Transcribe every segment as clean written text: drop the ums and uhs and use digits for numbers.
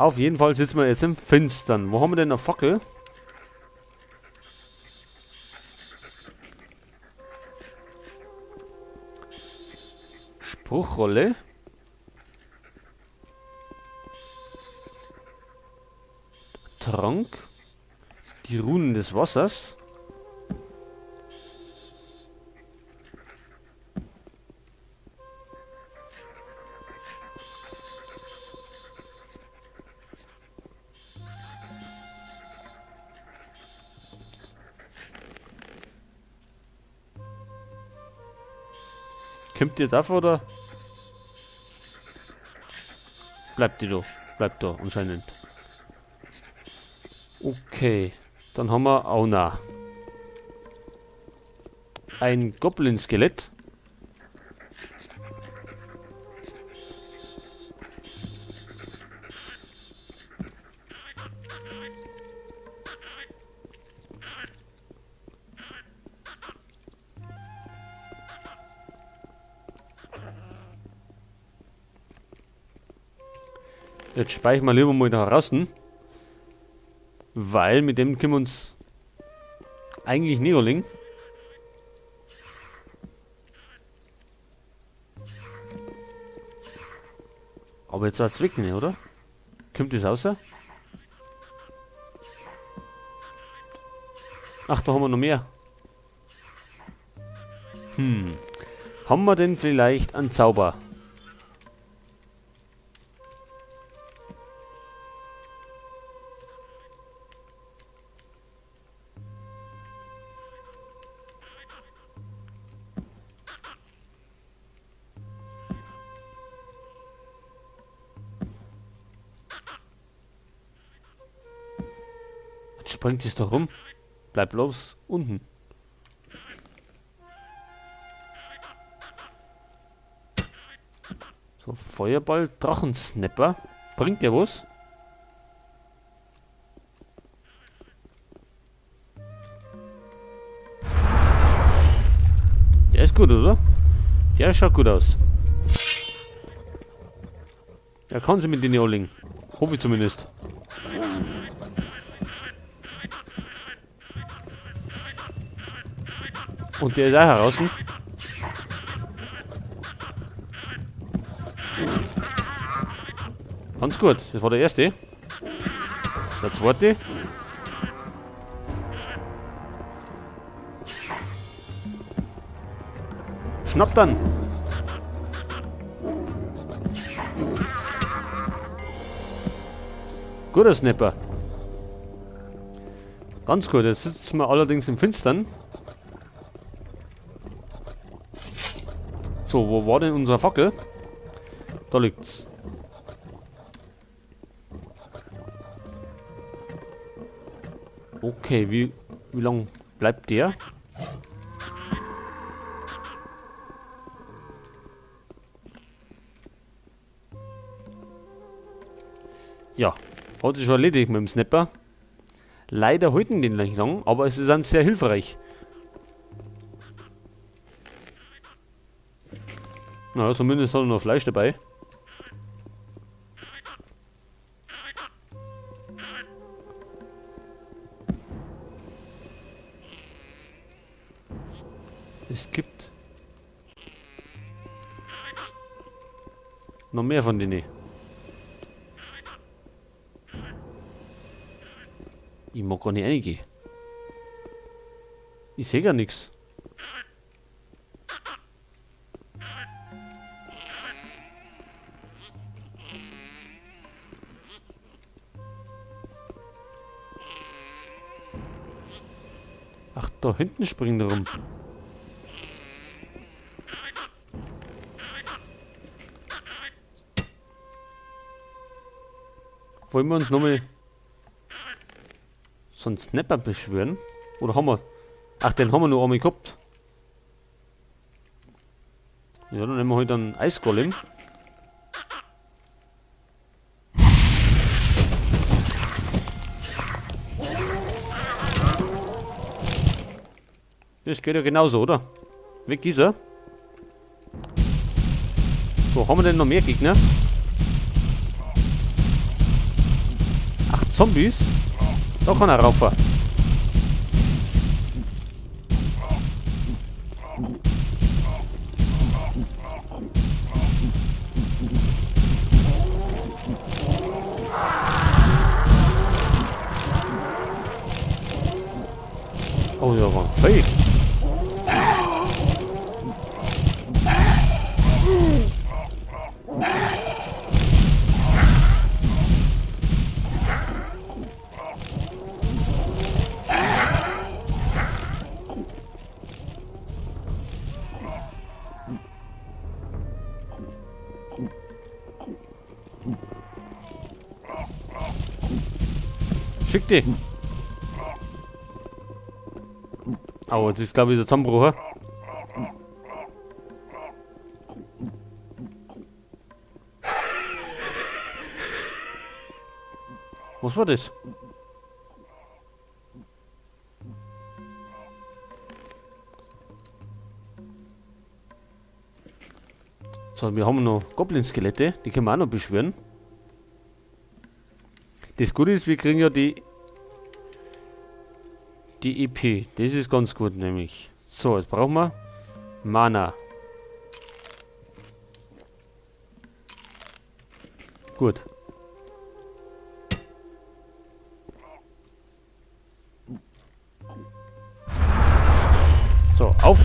Auf jeden Fall sitzen wir jetzt im Finstern. Wo haben wir denn eine Fackel? Spruchrolle. Trank. Die Runen des Wassers. Kommt ihr davor oder? Bleibt ihr da? Bleibt da anscheinend. Okay, dann haben wir auch noch ein Goblin-Skelett. Jetzt speichern wir lieber mal da draußen. Weil mit dem können wir uns eigentlich nicht anlegen. Aber jetzt war's weg, ne, oder? Kommt das raus? Ach, da haben wir noch mehr. Haben wir denn vielleicht einen Zauber? Jetzt springt es doch rum. Bleib bloß unten. So, Feuerball, Drachensnapper. Bringt der was? Der ist gut, oder? Der schaut gut aus. Der kann sie mit den anlegen. Hoffe ich zumindest. Und der ist auch heraus. Ganz gut, das war der erste. Der zweite. Schnapp dann! Guter Snapper. Ganz gut, jetzt sitzen wir allerdings im Finstern. So, wo war denn unsere Fackel? Da liegt's. Okay, wie lang bleibt der? Ja, hat sich schon erledigt mit dem Snapper. Leider halten den nicht lang, aber es ist dann sehr hilfreich. Na, zumindest hat er noch Fleisch dabei. Es gibt noch mehr von denen. Ich mag gar nicht reingehen. Ich seh gar nix. Ach, da hinten springen die rum. Wollen wir uns nochmal so einen Snapper beschwören? Oder haben wir? Ach, den haben wir nur einmal gehabt. Ja, dann nehmen wir halt einen Eisgolem. Das geht ja genauso, oder? Weg ist er. So, haben wir denn noch mehr Gegner? Zombies. Da kann er rauf. Oh, da war ein Vieh. Schick die. Au, jetzt ist, glaube ich, der Zusammenbruch. Was war das? So, wir haben noch Goblin-Skelette, die können wir auch noch beschwören. Das Gute ist, wir kriegen ja die EP. Das ist ganz gut nämlich. So, jetzt brauchen wir Mana. Gut. So, auf!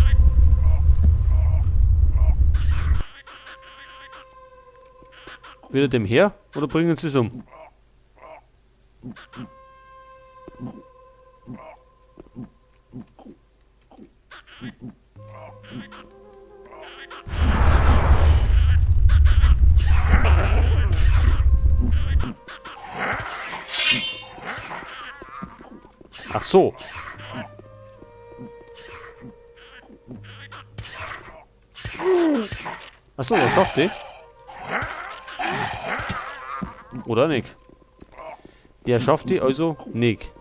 Wieder dem her oder bringen sie es um? Ach so. Ach so, das schafft die. Oder nicht? Der schafft die also nicht.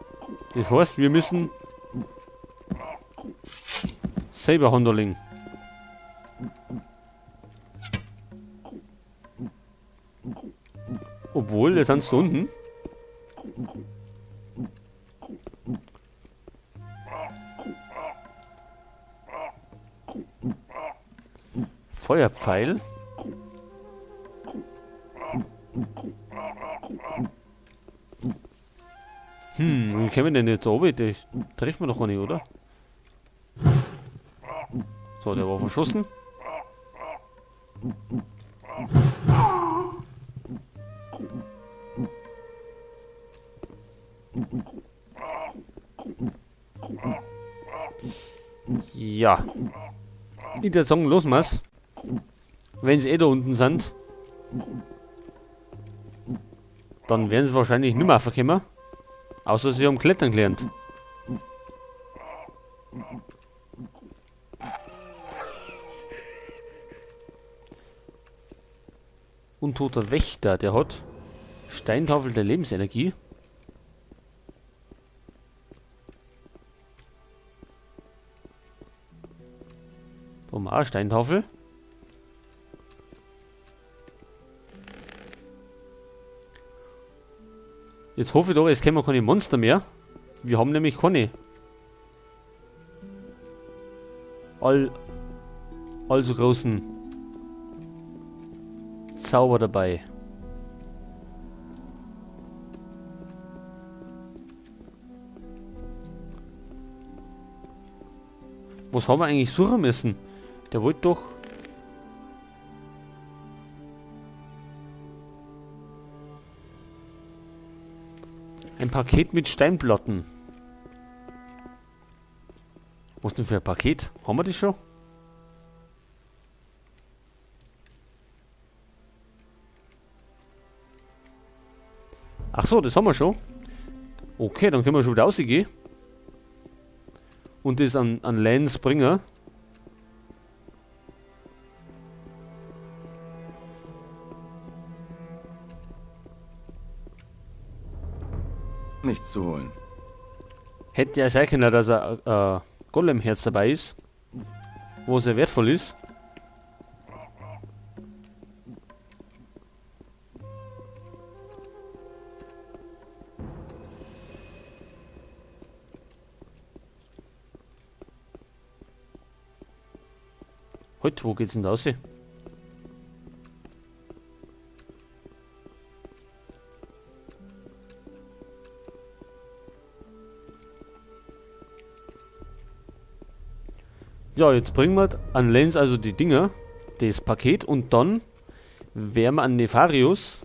Das heißt, wir müssen selber handeln. Obwohl, wir sind da unten. Feuerpfeil. Wie kommen wir denn jetzt oben? Die treffen wir doch gar nicht, oder? So, der war verschossen. Ja. Ich würde sagen, los mal's. Wenn sie eh da unten sind, dann werden sie wahrscheinlich nicht mehr raufkommen. Außer sie haben Klettern gelernt. Untoter Wächter, der hat Steintafel der Lebensenergie. Da haben wir auch eine Steintafel. Jetzt hoffe ich doch, es kommen keine Monster mehr. Wir haben nämlich keine allzu großen Zauber dabei. Was haben wir eigentlich suchen müssen? Der wollte doch... Ein Paket mit Steinplatten. Was denn für ein Paket? Haben wir das schon? Ach so, das haben wir schon. Okay, dann können wir schon wieder rausgehen. Und das an Lance bringen. Nichts zu holen. Hätte ja sein können, dass ein Golem-Herz dabei ist, wo sehr wertvoll ist. Halt, wo geht's denn da raus? Ja, jetzt bringen wir an Lance also die Dinger, das Paket, und dann werden wir an Nefarius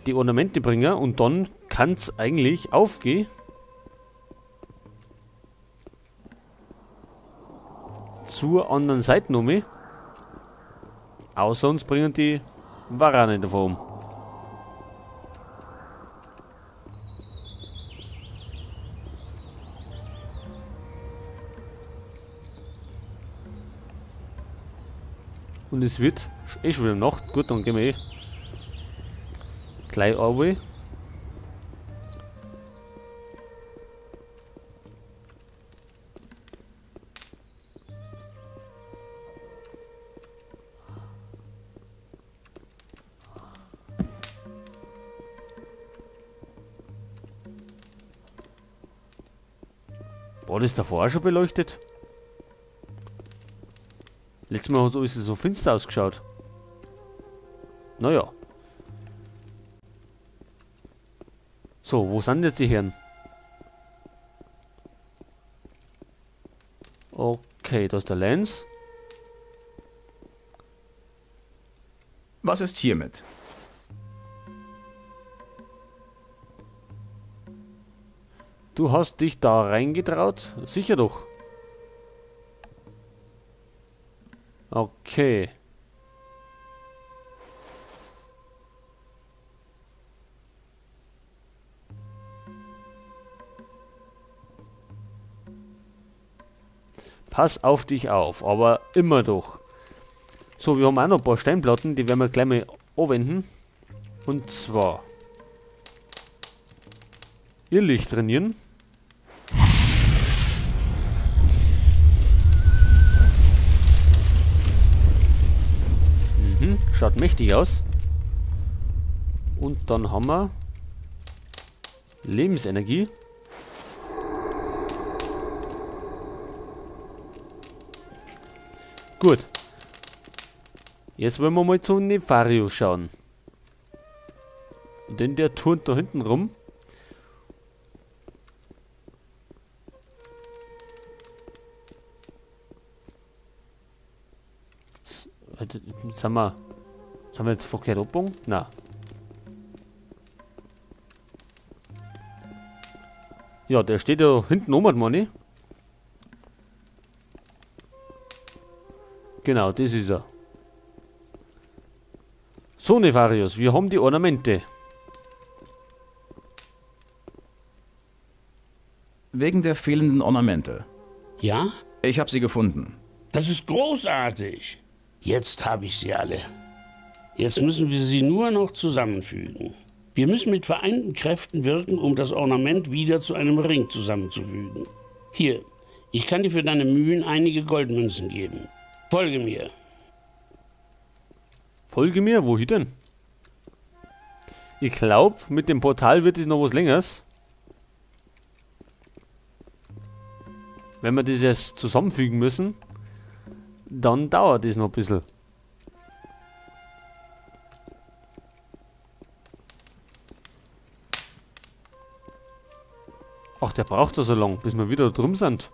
die Ornamente bringen und dann kann's eigentlich aufgehen. Zur anderen Seite nochmal. Außer uns bringen die Warane davon um. Und es wird eh schon wieder Nacht. Gut, dann gehen wir eh gleich runter. War das davor auch schon beleuchtet? Letztes Mal hat alles so finster ausgeschaut. Naja. So, wo sind jetzt die Herren? Okay, da ist der Lance. Was ist hiermit? Du hast dich da reingetraut? Sicher doch. Okay. Pass auf dich auf, aber immer doch. So, wir haben auch noch ein paar Steinplatten, die werden wir gleich mal anwenden. Und zwar Irrlicht trainieren. Schaut mächtig aus. Und dann haben wir Lebensenergie. Gut. Jetzt wollen wir mal zu Nefarius schauen. Denn der turnt da hinten rum. Sind wir jetzt verkehrt abgebogen? Nein. Ja, der steht ja hinten oben, meine ich. Genau, das ist er. So, Nefarius, wir haben die Ornamente. Wegen der fehlenden Ornamente. Ja? Ich hab sie gefunden. Das ist großartig. Jetzt habe ich sie alle. Jetzt müssen wir sie nur noch zusammenfügen. Wir müssen mit vereinten Kräften wirken, um das Ornament wieder zu einem Ring zusammenzufügen. Hier, ich kann dir für deine Mühen einige Goldmünzen geben. Folge mir. Folge mir? Wohin denn? Ich glaub, mit dem Portal wird es noch was Längeres. Wenn wir das jetzt zusammenfügen müssen, dann dauert es noch ein bisschen. Ach, der braucht da so lang, bis wir wieder drum sind.